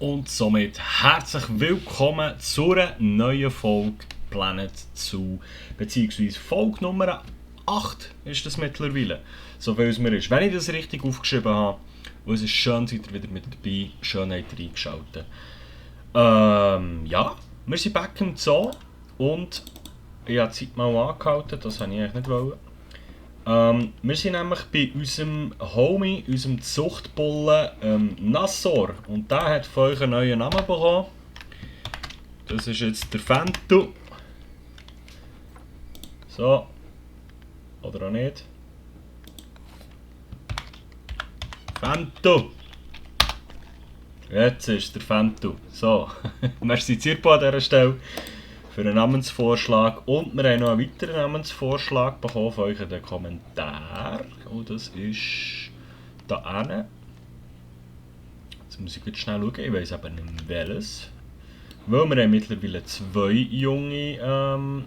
Und somit herzlich willkommen zu einer neuen Folge Planet Zoo, beziehungsweise Folge Nummer 8 ist das mittlerweile, so viel es mir ist. Wenn ich das richtig aufgeschrieben habe, und es ist schön, seid ihr wieder mit dabei, schön habt ihr eingeschaltet. Ja, wir sind back im Zoo und ich habe die Zeit mal angehalten, das wollte ich eigentlich nicht wollen. Wir sind nämlich bei unserem Homie, unserem Zuchtbullen Nassor. Und der hat von euch einen neuen Namen bekommen. Das ist jetzt der Fentu. So. Oder auch nicht. Fentu. Jetzt ist der Fentu. So. Merci Zirpo an dieser Stelle für einen Namensvorschlag. Und wir haben noch einen weiteren Namensvorschlag bekommen von euch in den Kommentaren. Und das ist da hinten. Jetzt muss ich jetzt schnell schauen, ich weiss aber nicht welches. Weil wir haben mittlerweile zwei junge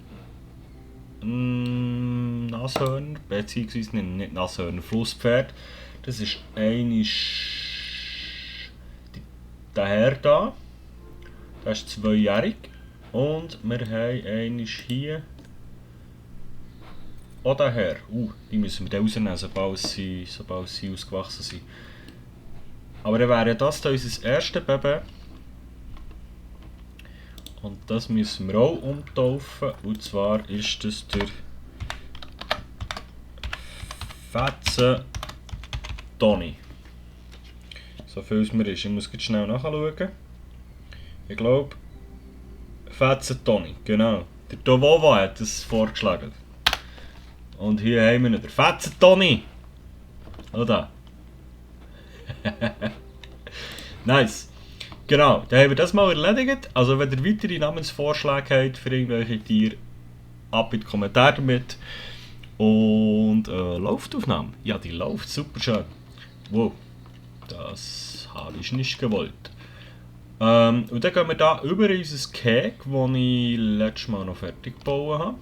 Nashörner, beziehungsweise nicht Nashörner, Flusspferd. Das ist der Herr da. Der ist 2-jährig. Und wir haben einen hier. Auch daher. Die müssen wir dann rausnehmen, sobald sie ausgewachsen sind. Aber dann wäre das hier unser erstes Baby. Und das müssen wir auch umtaufen. Und zwar ist das der Fetzen Toni. So viel es mir ist. Ich muss jetzt schnell nachschauen. Ich glaube, Fetzen Toni, genau. Der Tovovo hat das vorgeschlagen. Und hier haben wir noch den Fetzen Toni. Oder? Nice. Genau, dann haben wir das mal erledigt. Also wenn ihr weitere Namensvorschläge habt für irgendwelche Tiere, ab in die Kommentare damit. Und läuft die Aufnahme? Ja, die läuft super schön. Wow, das habe ich nicht gewollt. Und dann gehen wir hier über unser Keg, das ich letztes Mal noch fertig gebaut habe.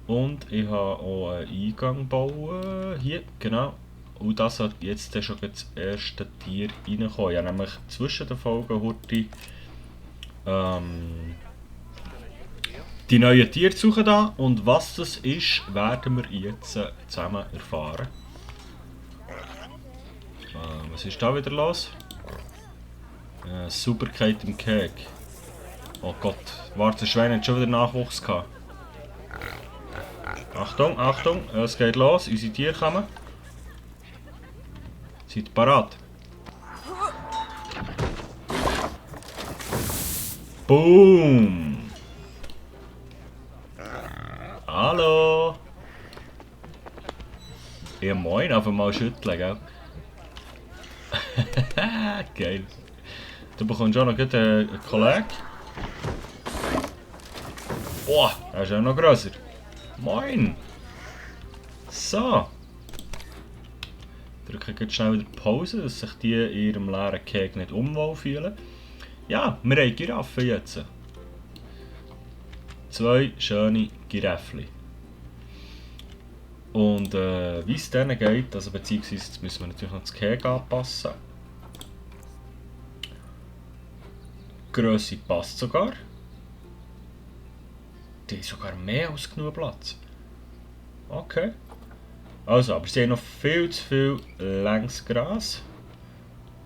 Und ich habe auch einen Eingang gebaut. Hier, genau. Und das hat jetzt schon das erste Tier reinkommen. Ich habe nämlich zwischen den Folgen heute die neuen Tiere suchen da. Und was das ist, werden wir jetzt zusammen erfahren. Was ist da wieder los? Sauberkeit im Keg. Oh Gott, warte, das Schwein hat schon wieder Nachwuchs gehabt. Achtung, Achtung, es geht los, unsere Tiere kommen. Seid parat. Boom! Hallo! Ja moin, auf einmal schütteln, gell? Geil. Du bekommst auch noch einen Kollegen. Oh, er ist auch noch grösser. Moin! So. Drücke jetzt schnell wieder Pause, dass sich die in ihrem leeren Keg nicht unwohl fühlen. Ja, wir haben Giraffen jetzt. 2 schöne Giraffen. Und wie es denen geht, also beziehungsweise jetzt müssen wir natürlich noch das Keg anpassen. Die Grösse passt sogar. Die haben sogar mehr als genug Platz. Okay. Also, aber sie haben noch viel zu viel Längsgras.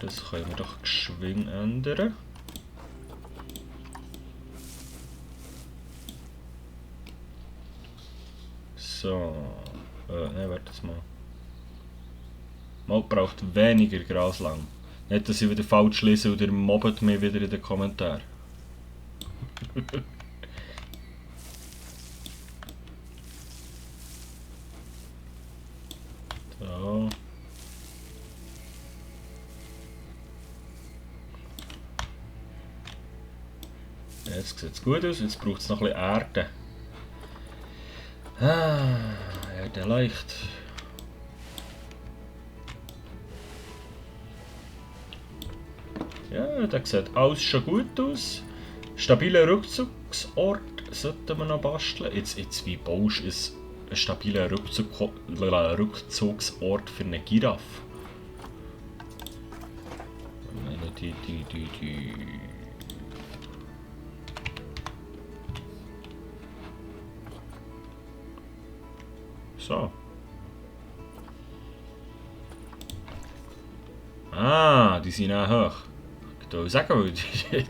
Das können wir doch geschwind ändern. So. Ne, warte mal. Mal braucht weniger Gras lang. Nicht, dass ich wieder falsch lese oder mobbt mich wieder in den Kommentaren. So. Jetzt sieht es gut aus, jetzt braucht es noch ein bisschen Erde. Erde leicht. Ja, das sieht alles schon gut aus. Stabiler Rückzugsort sollten wir noch basteln. Jetzt wie baust du einen stabilen Rückzugsort für eine Giraffe? So. Ah, die sind auch hoch. Ich würde sagen,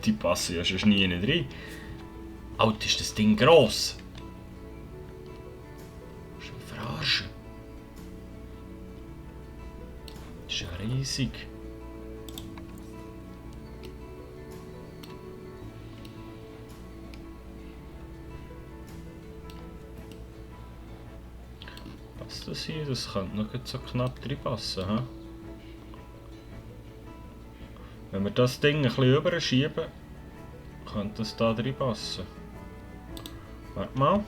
die passen ja schon nie rein. Alter, ist das Ding gross? Das ist eine Verarsche. Das ist ja riesig. Passt das hier? Das könnte noch so knapp reinpassen. He? Wenn wir das Ding ein bisschen überschieben, könnte das da reinpassen. Warte mal.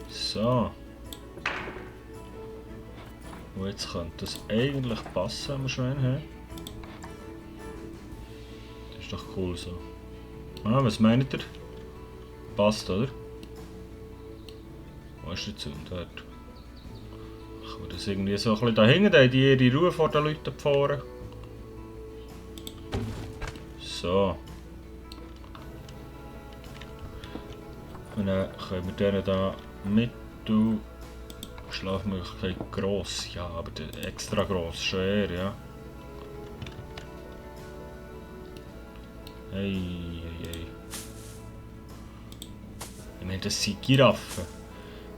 So. Und jetzt könnte das eigentlich passen, wenn wir schon einen haben. Das ist doch cool so. Ah, was meint ihr? Passt, oder? Wo ist der Zündwert? Kann man das irgendwie so ein bisschen da hinten, da haben die ihre Ruhe vor den Leuten gefahren. So. Und dann können wir denen da Mittel... Schlafmöglichkeit gross, ja, aber extra gross, schon eher, ja. Hey. Ich meine, das sind Giraffen.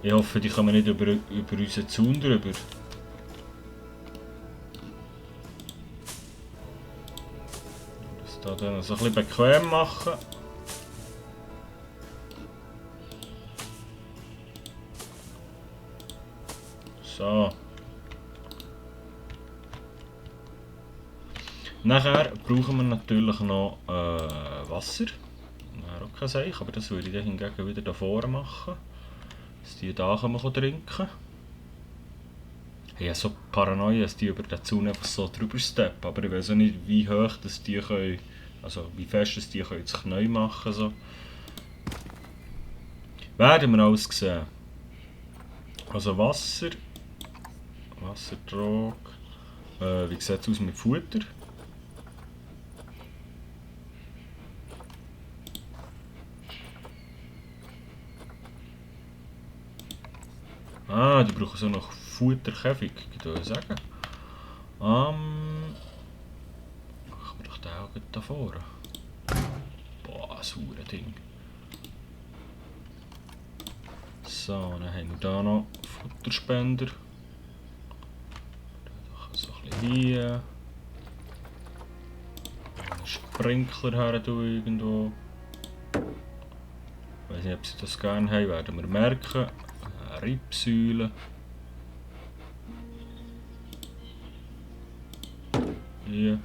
Ich hoffe, die kommen nicht über unseren Zaun drüber. Das da dann so ein bisschen bequem machen. So. Nachher brauchen wir natürlich noch Wasser. Wäre auch kein Seich, aber das würde ich dann hingegen wieder da vorne machen. Dass die da trinken können. Ich habe so Paranoia, dass die über den Zaun einfach so drüber steppen. Aber ich weiß auch nicht, wie hoch dass die können, also wie fest dass die können das Knie machen können. So. Werden wir alles sehen. Also Wasser. Wassertrag. Wie sieht es aus mit Futter? Ah, die brauchen so noch Futterkäfig, ich würde sagen. Machen wir doch den auch da vorne. Boah, ein sauer Ding. So, dann haben wir hier noch Futterspender. So ein bisschen hier. Einen Sprinkler her tun irgendwo. Ich weiß nicht, ob sie das gerne haben, werden wir merken. Eine Riebsäule. Hier.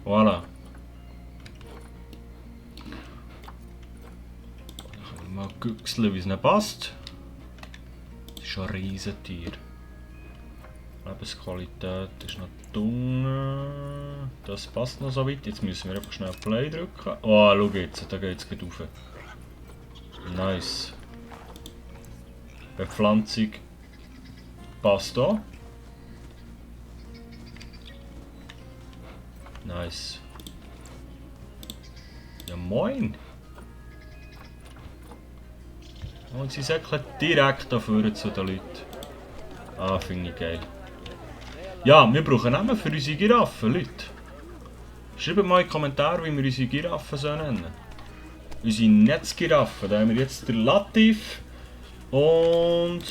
Voilà. Dann können wir mal gucken, wie es ihnen passt. Das ist ein Riesentier. Lebensqualität ist noch dunkel. Das passt noch so weit. Jetzt müssen wir einfach schnell Play drücken. Oh, schau jetzt, da geht es gleich rauf. Nice. Bepflanzung passt da. Nice. Ja moin. Und sie säckeln direkt da vorne zu den Leuten. Ah, finde ich geil. Ja, wir brauchen Namen für unsere Giraffen, Leute. Schreibt mal in die Kommentare, wie wir unsere Giraffen so nennen. Unsere Netzgiraffen. Da haben wir jetzt den Latif und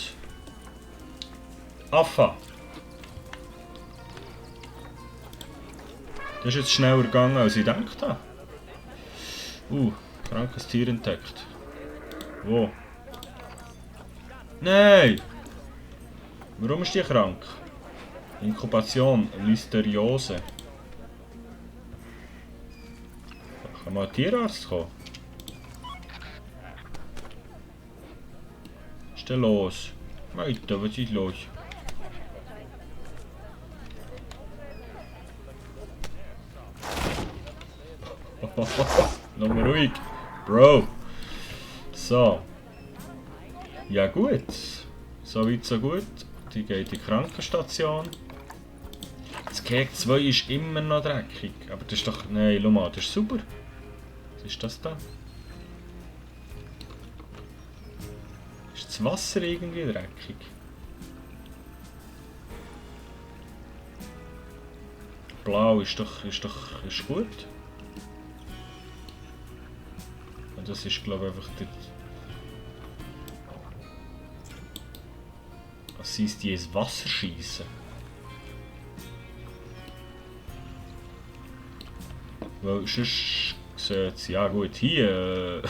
Affa. Das ist jetzt schneller gegangen, als ich gedacht habe. Krankes Tier entdeckt. Wo? Nein! Warum ist die krank? Inkubation, Listeriose. Kann mal ein Tierarzt kommen? Was ist denn los? Weiter, was ist los? Nochmal ruhig. Bro. So. Ja gut. So weit, so gut. Die geht in die Krankenstation. Das Keg 2 ist immer noch dreckig. Aber das ist doch... Nein, schau mal, das ist super. Was ist das da? Ist das Wasser irgendwie dreckig? Blau ist gut. Und das ist glaube ich einfach der... Was heisst die ins Wasser schießen? Weil sonst sieht es... Ja gut, hier...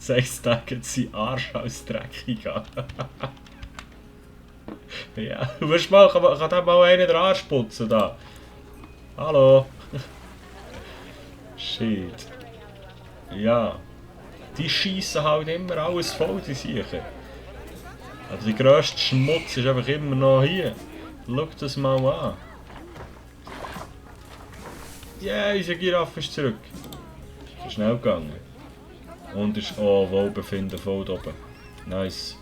Jetzt stecken sie Arsch aus dreckig an. Ja, willst du mal, kann da mal einer den Arsch putzen da? Hallo? Shit. Ja. Die schießen halt immer alles voll, die Siechen. Aber der grösste Schmutz ist einfach immer noch hier. Schau das mal an. Ja, unser Giraffe ist zurück. Ist schnell gegangen. Und ist oh, Wohlbefinden voll da oben. Nice.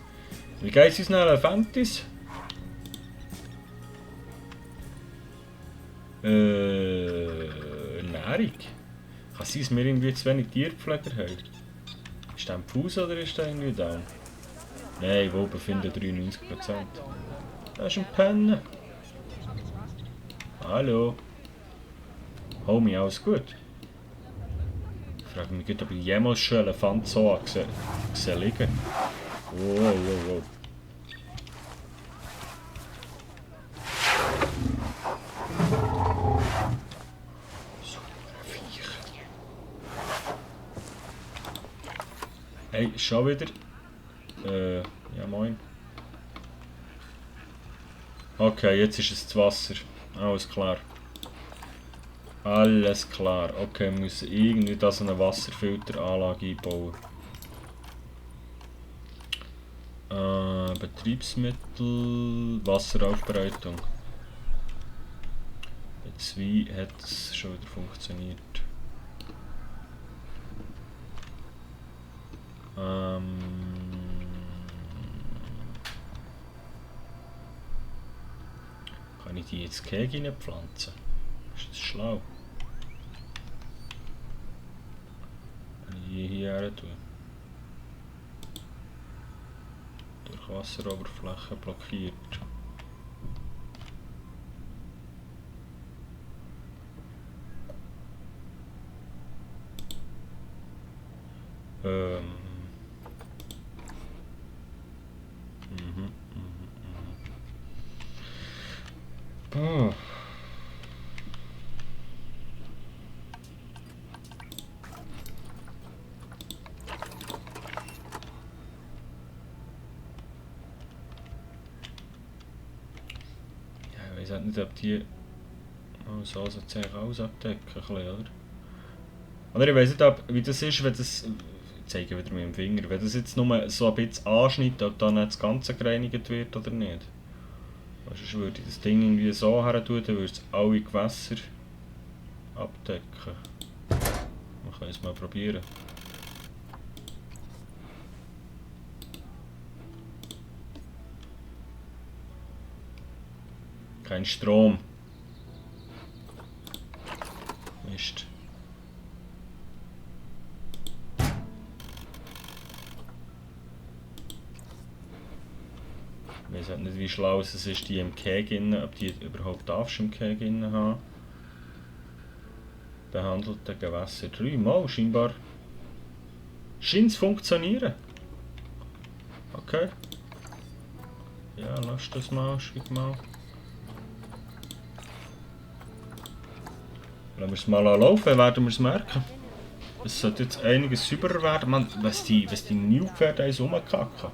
Wie geht's unseren Elefantis? Ernährung? Kann sein, dass wir irgendwie zu wenig Tierpfleger haben? Ist der am Fuß oder ist der irgendwie down? Nein, Wohlbefinden 93%. Das ist ein Penner. Hallo. Homie, alles gut? Ich frage mich, ob ich jemals schon einen Elefant so gesehen liegen. Wow. So ein Viech. Hey, schon wieder? Ja moin. Okay, jetzt ist es das Wasser. Alles klar. Alles klar. Okay, wir müssen irgendwie da so eine Wasserfilteranlage einbauen. Betriebsmittel, Wasseraufbereitung. Jetzt wie hat es schon wieder funktioniert? Kann ich die jetzt Keg reinpflanzen? Ist das schlau? Kann ich die hierher tun? Durch Wasseroberfläche blockiert. Oh. Ja, ich weiß halt nicht, ob die so alles abdecken, oder? Oder ich weiß nicht, wie das ist, wenn das... Ich zeige wieder mit dem Finger. Wenn das jetzt nur so ein bisschen anschneidet, ob dann das Ganze gereinigt wird oder nicht. Weil sonst würde ich das Ding irgendwie so her tun, dann würde es alle Gewässer abdecken. Wir können es mal probieren. Kein Strom. Mist. Ich weiß halt nicht, wie schlau es ist, die im Keg innen, ob die überhaupt darfst im Keg innen haben. Behandelte Gewässer 3 Mal scheinbar. Scheint zu funktionieren. Okay. Ja, lass das mal, schreib mal. Lassen wir es mal laufen, werden wir es merken. Es sollte jetzt einiges sauberer werden. Man, was die Nilpferde eins rumkacken.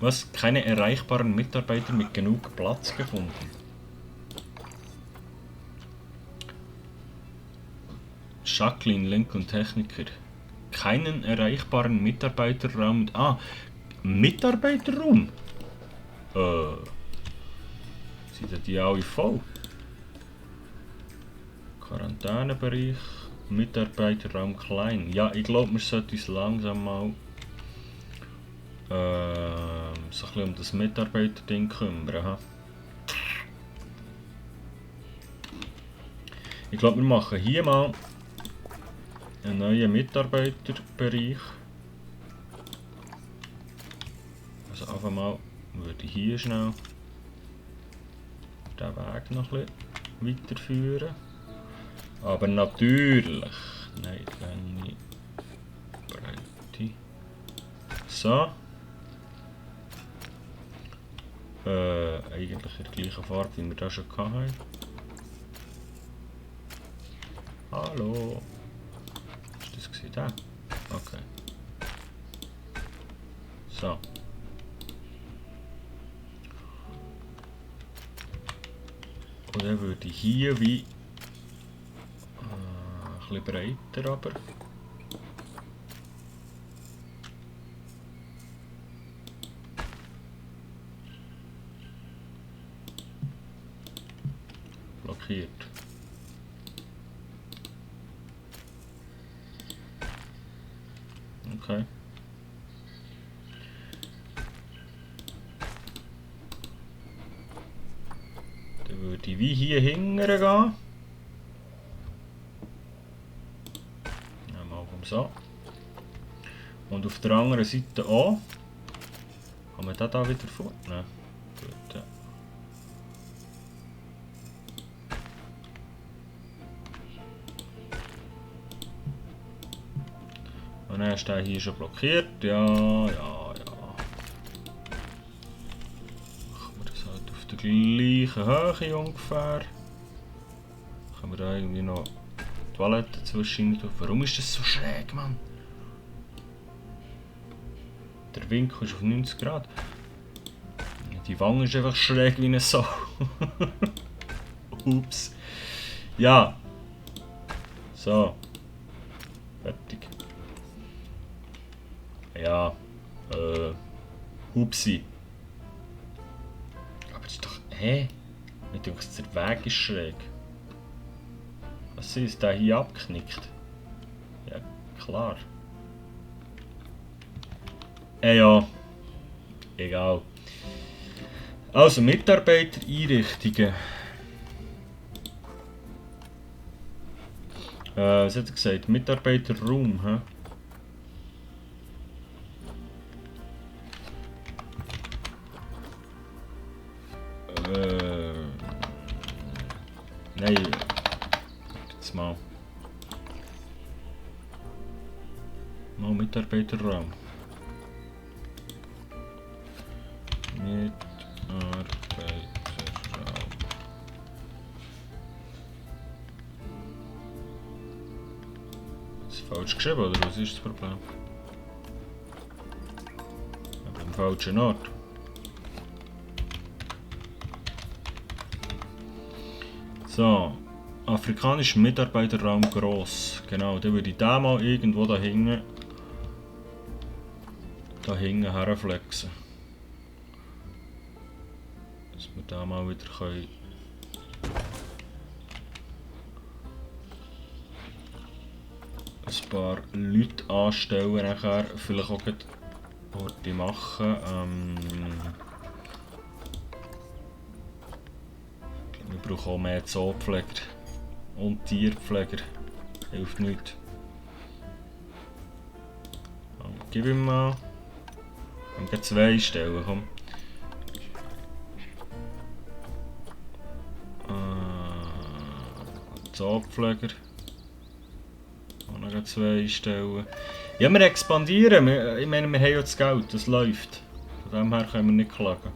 Was? Keine erreichbaren Mitarbeiter mit genug Platz gefunden. Jacqueline, Lincoln Techniker. Keinen erreichbaren Mitarbeiterraum. Ah, Mitarbeiterraum? Sind die alle voll? Quarantänebereich, Mitarbeiterraum klein. Ja, ich glaube, wir sollten uns langsam mal so ein bisschen um das Mitarbeiterding kümmern. Ha? Ich glaube, wir machen hier mal einen neuen Mitarbeiterbereich. Also einfach mal würde ich hier schnell den Weg noch ein bisschen weiterführen. Aber natürlich, nein, Länge, Breite. So. Eigentlich in der gleichen Farbe, wie wir das schon hatten. Hallo. Ist das gewesen? Da? Okay. So. Und dann würde ich hier wie ein bisschen breiter aber. Blockiert. Okay. Dann würde ich wie hier hinten gehen. Ja, mal so. Und auf der anderen Seite auch. Kann man da wieder vor? Nein. Gut, ja. Und dann ist der hier schon blockiert. Ja. Machen wir das halt auf der gleichen Höhe ungefähr. Können wir da irgendwie noch die Toilette zwischen tun? Warum ist das so schräg, Mann? Der Winkel ist auf 90 Grad. Die Wange ist einfach schräg wie eine Sau. Ups. Ja. So. Fertig. Ja. Hupsi. Aber das ist doch... Hä? Ich denke, der Weg ist schräg. Was ist der hier abgeknickt? Ja, klar. Ja. Egal. Also, Mitarbeitereinrichtungen. Was hat er gesagt? Mitarbeiterraum, hä? Nein. Jetzt mal. Mal Mitarbeiterraum. Mitarbeiterraum. Ist das falsch geschrieben oder was ist das Problem? Aber am falschen Ort. So, afrikanischer Mitarbeiterraum gross. Genau, dann würde ich den mal irgendwo da hinten herflexen. Dass wir da mal wieder können ein paar Leute anstellen, nachher vielleicht auch Orte machen. Wir brauchen auch mehr Zoopfleger und Tierpfleger. Hilft nichts. Gib ihm mal. Wir haben 2 Stellen, komm. Zoopfleger. Auch noch 2 Stellen. Ja, wir expandieren. Ich meine, wir haben ja das Geld, das läuft. Von dem her können wir nicht klagen.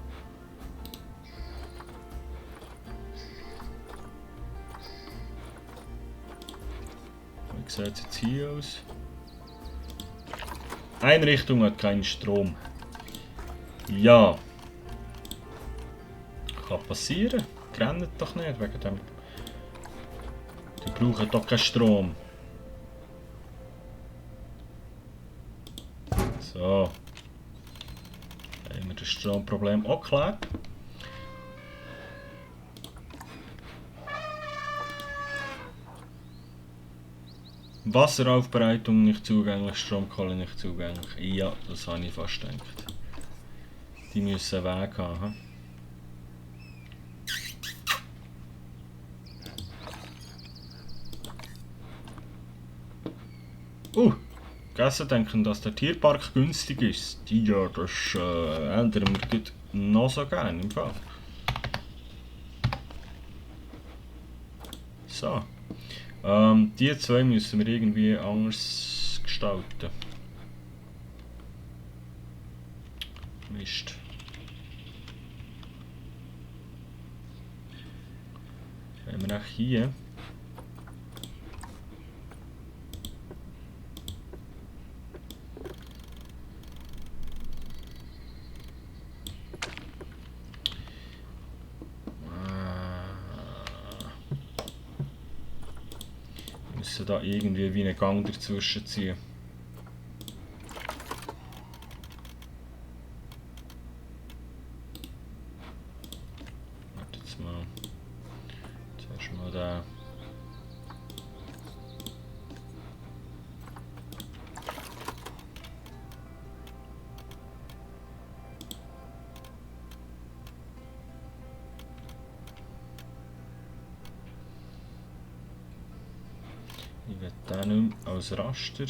Wie sieht es jetzt hier aus? Einrichtung hat keinen Strom. Ja. Kann passieren. Rennt doch nicht wegen dem. Die brauchen doch keinen Strom. So. das Stromproblem auch geklärt. Wasseraufbereitung nicht zugänglich, Stromkohle nicht zugänglich. Ja, das habe ich fast gedacht. Die müssen einen Weg haben. Gäste denken, dass der Tierpark günstig ist. Ja, das ändern wir noch so gerne im Fall. So. Die zwei müssen wir irgendwie anders gestalten. Mist. Wenn wir nach hier. Müssen da irgendwie wie einen Gang dazwischen ziehen. Warte jetzt mal. Zuerst mal da. Ich will den nicht mehr als Raster.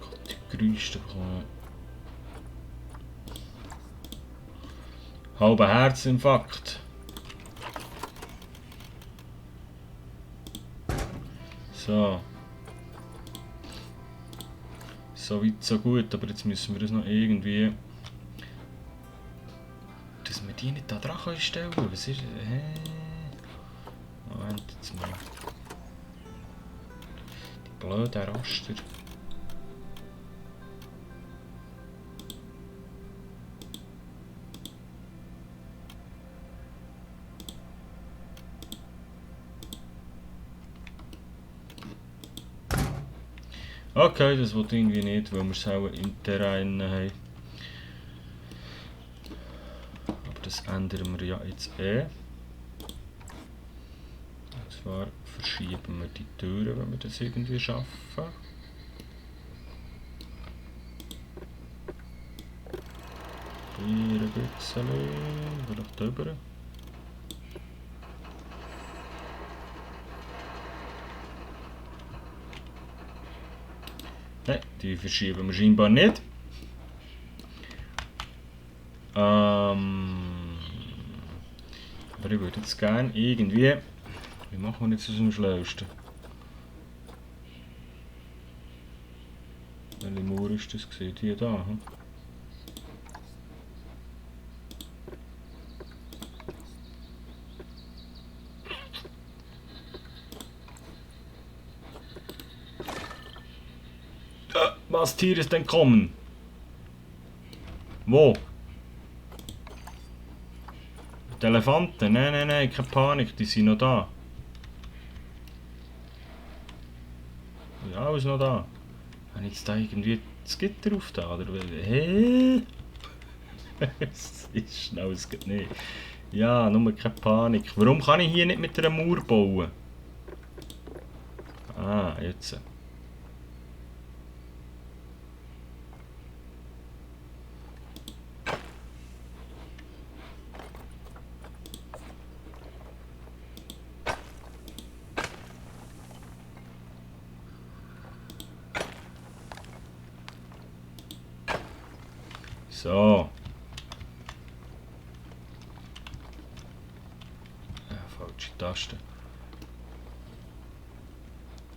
Gott, die Geräusche bekommen. Halber Herzinfarkt. So. So weit, so gut, aber jetzt müssen wir das noch irgendwie... Dass wir die nicht da dran stellen können. Was ist... Moment, jetzt mal. Die blöden Raster. Okay, das wollte irgendwie nicht, weil wir es auch im Terrain haben. Aber das ändern wir ja jetzt eh. Und zwar verschieben wir die Türen, wenn wir das irgendwie schaffen. Hier ein bisschen, vielleicht drüber. Nein, die verschieben wir scheinbar nicht. Aber ich würde jetzt gerne irgendwie... Wie machen wir jetzt das am schlausten? Welche Mauer ist das gesehen? Die da. Hm? Was Tier ist denn kommen? Wo? Die Elefanten? Nein, nein, nein, keine Panik, die sind noch da. Ja, alles noch da. Habe ich jetzt da irgendwie das Gitter auf da, oder? Hä? Es ist schnell, es geht nicht. Ja, nur keine Panik. Warum kann ich hier nicht mit einer Mauer bauen? Ah, jetzt. So. Ja, falsche Taste.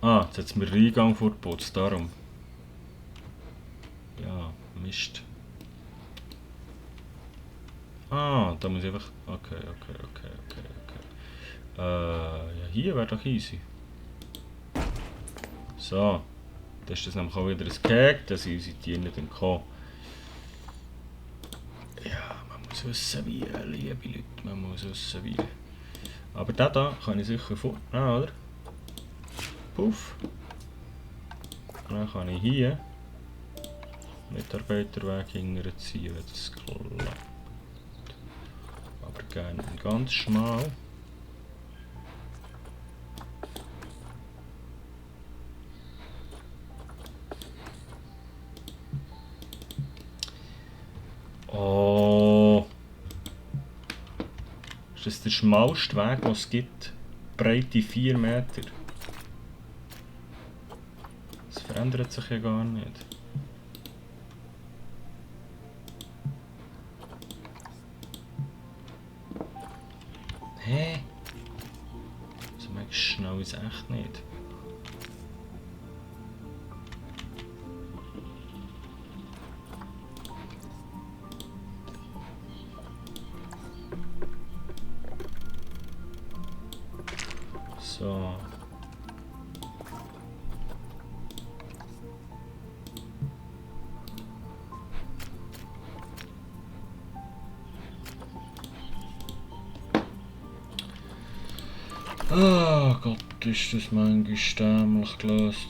Ah, jetzt hat es mir den Eingang vorgeputzt, darum. Ja, Mist. Ah, da muss ich einfach... Okay. Ja, hier wäre doch easy. So. Das ist das nämlich auch wieder ein Cake, dass unsere Tiere nicht entkommen. Ja, man muss wissen wie, liebe Leute, man muss wissen wie. Aber den da kann ich sicher vornehmen, oder? Puff. Und dann kann ich hier Mitarbeiterweg hinterziehen, wenn das klappt. Aber gerne ganz schmal. Oh. Ist das der schmalste Weg, den es gibt? Breite 4 Meter. Das verändert sich ja gar nicht. Hä? So mega schnell ist es echt nicht. So. Oh Gott, ist das manchmal dämlich gelöst.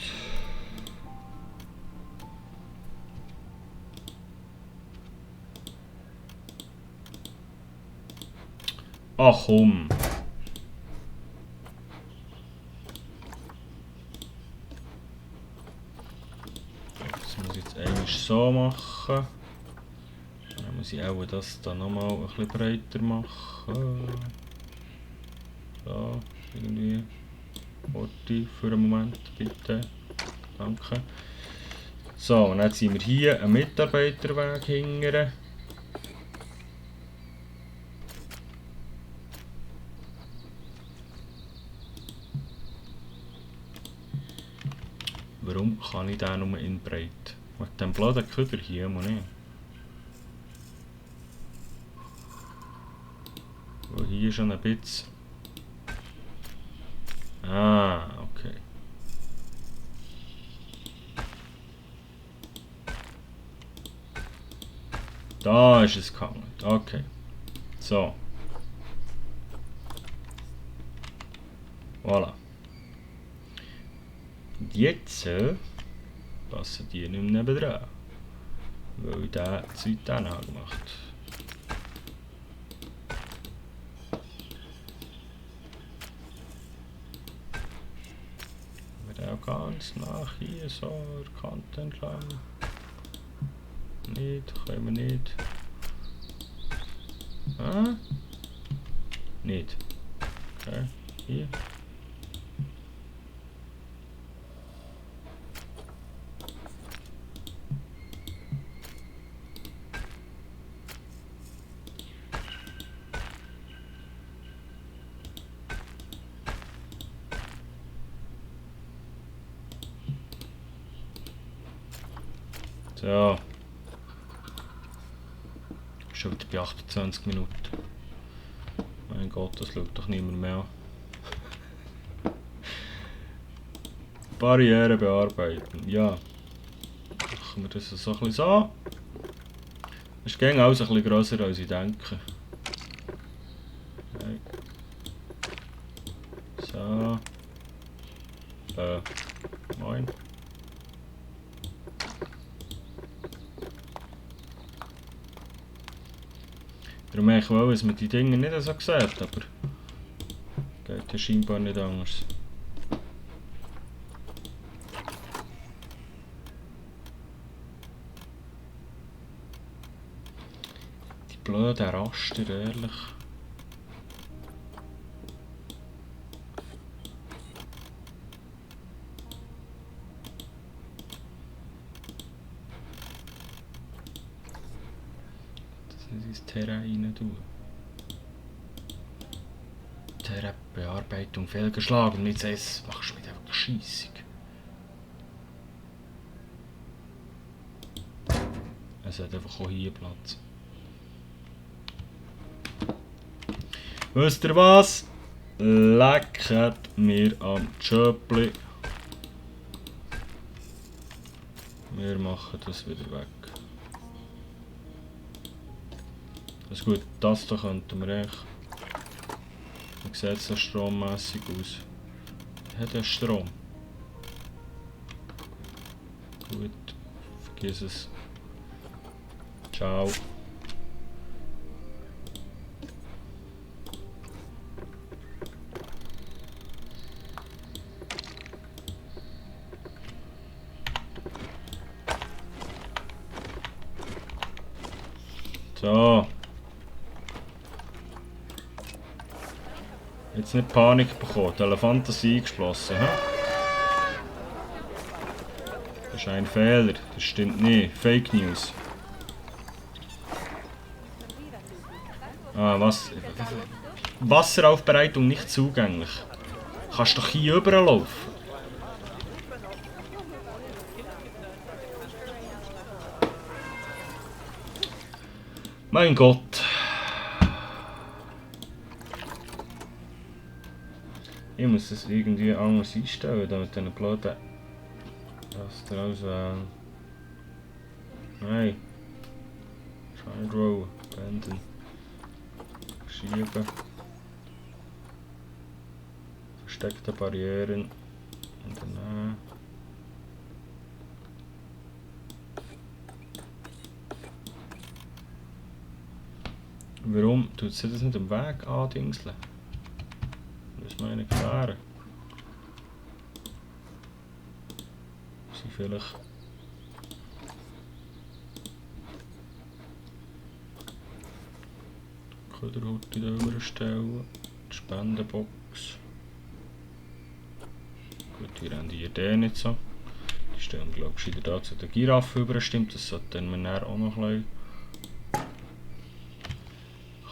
Ach komm. Das muss ich jetzt eigentlich so machen. Dann muss ich auch das da nochmal ein bisschen breiter machen. So, irgendwie. Orti für einen Moment, bitte. Danke. So, und jetzt sind wir hier einen Mitarbeiterweg hingern. Warum kann ich den nur in breit? Mit dem blöden Köder hier muss nicht. Wo hier schon ein bisschen. Ah, okay. Da ist es gehangen. Okay. So. Voilà. Und jetzt passen die nicht mehr nebendran. Weil ich den Zeug dann habe gemacht. Wir auch ganz nach hier so an der Kante entlang. Nicht, können wir nicht. Ah? Nicht. Okay, hier. So. Schon wieder bei 28 Minuten. Mein Gott, das schaut doch niemand mehr an. Barriere bearbeiten. Ja. Machen wir das so ein bisschen so. Es ist gegen alles ein bisschen grösser als ich denke. Okay. So. Moin. Darum ich wollte, dass man die Dinge nicht so sieht, aber geht ja scheinbar nicht anders. Die blöden Raster, ehrlich. Ins Terrain rein tun. Terrainbearbeitung fehlgeschlagen. Mit S machst du mich einfach scheissig. Es hat einfach auch hier Platz. Wisst ihr was? Lecket mir am Schöppli. Wir machen das wieder weg. Das ist gut, das da könnten wir echt. Wie sieht es so strommässig aus? Hat er Strom? Gut, vergiss es. Ciao. So. Jetzt nicht Panik bekommen. Der Elefant ist eingeschlossen. He? Das ist ein Fehler. Das stimmt nicht. Fake News. Ah, was? Wasseraufbereitung nicht zugänglich. Kannst doch hier überlaufen. Mein Gott. Ich muss das irgendwie anders einstellen, damit diesen blöden Raster auswählen. Nein. Child Row, beenden. Schieben. Versteckte Barrieren. Und dann. Warum tut sie das nicht am Weg andingseln? Das muss man nicht klären. Sie vielleicht. Köderhutte da überstellen. Die Spendenbox. Gut, die rendiert eh nicht so. Die stellen glaube ich wieder da zu der Giraffe über. Stimmt, das sollten wir dann auch noch ein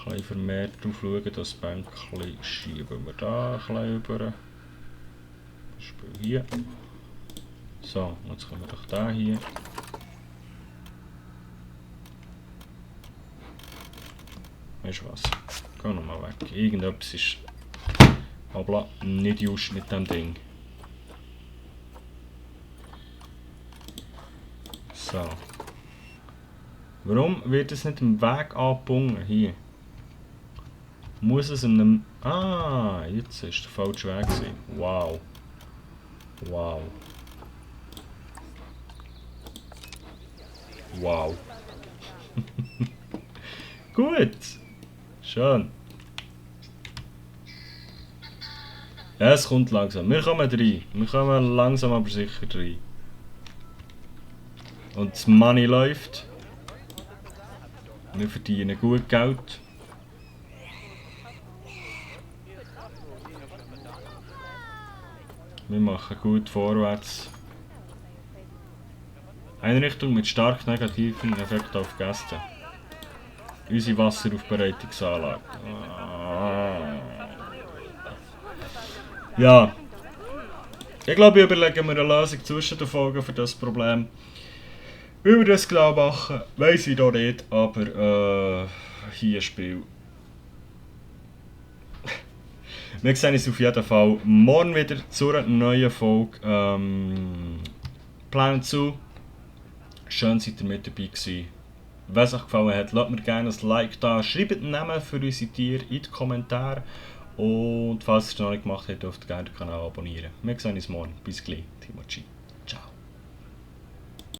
bisschen vermehrt drauf schauen. Das Bänkchen schieben wir da ein bisschen über. Zum Beispiel hier. So, jetzt können wir doch da hier. Weißt du was? Geh nochmal weg. Irgendetwas ist aber nicht just mit dem Ding. So. Warum wird es nicht im Weg angebunden? Hier. Muss es in einem. Ah, jetzt ist der falsche Weg gewesen. Wow. Wow. Wow. Gut. Schön. Ja, es kommt langsam. Wir kommen rein. Wir kommen langsam aber sicher rein. Und das Money läuft. Wir verdienen gut Geld. Wir machen gut vorwärts. Einrichtung mit stark negativen Effekten auf Gäste. Unsere Wasseraufbereitungsanlage. Ja. Ich glaube, ich überlege mir eine Lösung zwischen den Folgen für das Problem. Wie wir das genau machen, weiss ich noch nicht, aber hier Spiel. Wir sehen uns auf jeden Fall morgen wieder zu einer neuen Folge. Plan zu. Schön, seid ihr mit dabei gewesen. Wenn es euch gefallen hat, lasst mir gerne ein Like da. Schreibt den Namen für unsere Tiere in die Kommentare. Und falls ihr es noch nicht gemacht habt, dürft ihr gerne den Kanal abonnieren. Wir sehen uns morgen. Bis gleich. Timochi.